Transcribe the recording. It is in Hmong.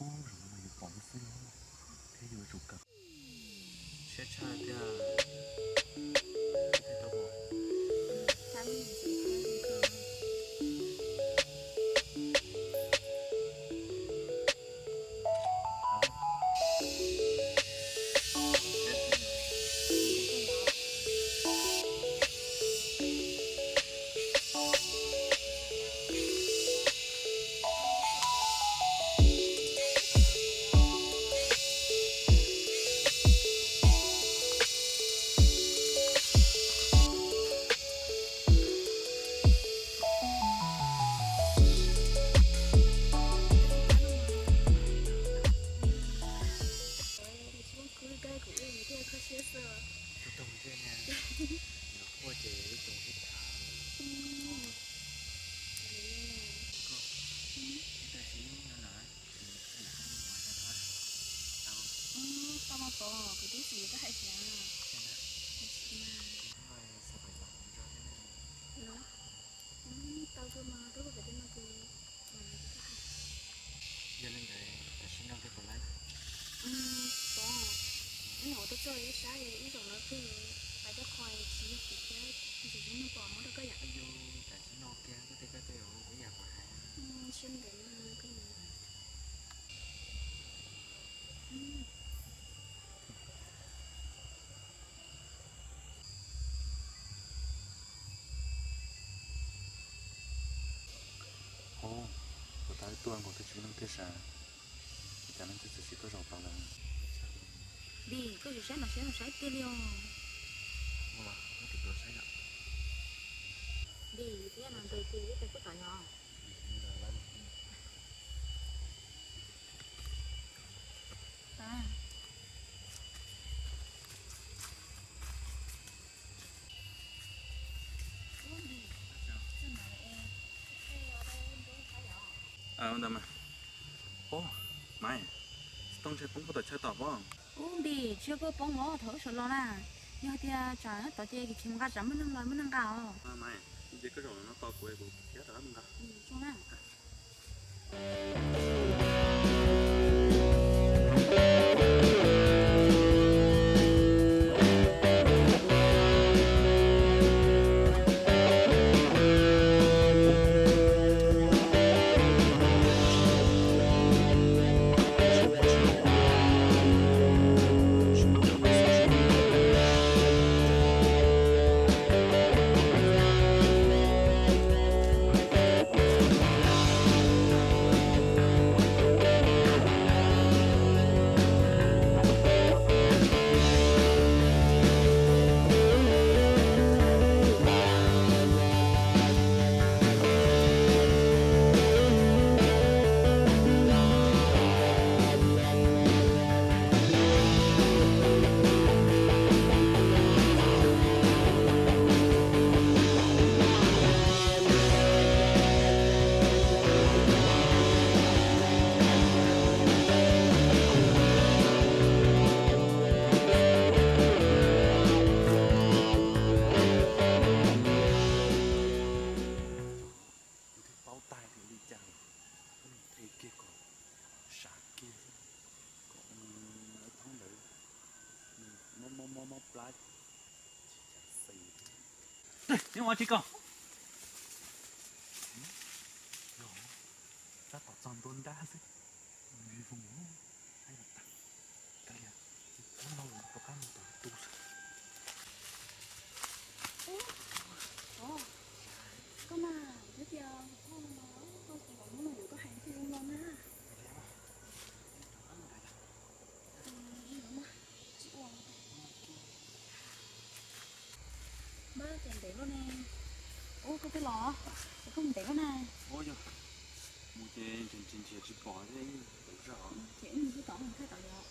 Ub, zaum no mas yus pom lub xwb los thiab yus yuav tsum kawm siab tshaj tiag. Tus toog ntsej na, nws quaj ces ib tug ib thav. Tam sim no na, tau, tau mas pom kuv twb xav koj hais tias, tau kawg mas koj puas pom tias no ces, yog li ntawd tam sim no koj puas laib? Pom, ib nyuag ua tuaj txog ib sab ib zaug lawv pheej pais coj qhov tsis yog kuv thiab, tab sis yeej pom muab rau koj yom. Yog tam sim no kiag koj thiab koj twb yuav ua ib yam kuv hais. Siab ntev no koj. Ov, puas tas tuaj nkaus twb tsis muaj neeg tiag sav, cas neeg twb txawm sim tuaj zaum tau lawm. Vim koj tsis saib no saib no saib tiag li os. Vim tias no ntes ces ib tais kuj tom yog. Ntawd mas, ov, Maiv, tsis tau ntshe poob puag tom chaw tom pob. Ub, Npis, tsis yog koj poob os, thaum wb sawv los na, yog hais tias tsam tod ces kis kis mus nqa tsam muaj neeg los muaj neeg nqa os. Maiv, ces koj zaum no tos kuv, kuv khiav tom mus nqa. Kuv twb paub tag tias li cas, koj mus them kiag kom sav kiag xwb, kom thoob ntawd mob mob mob plab tsis xis. Neb ua tsis kom, tab tom txog ntua nrab xwb. Nws voos, tab yog tag, tab yog rov qab mus tom tu xwb. Koj mas, twb tias koj no mas, koj tsis los muab los yuav koj hais tias los na. Npawg, cas ntev luaj ne. Ub, koj twb los, es koj mus ntev luaj na. Ub, yog mus ces nrhiav nrhiav tsis pom thiab, tau zog. Ces wb mus twb tom mus thaj tom yog.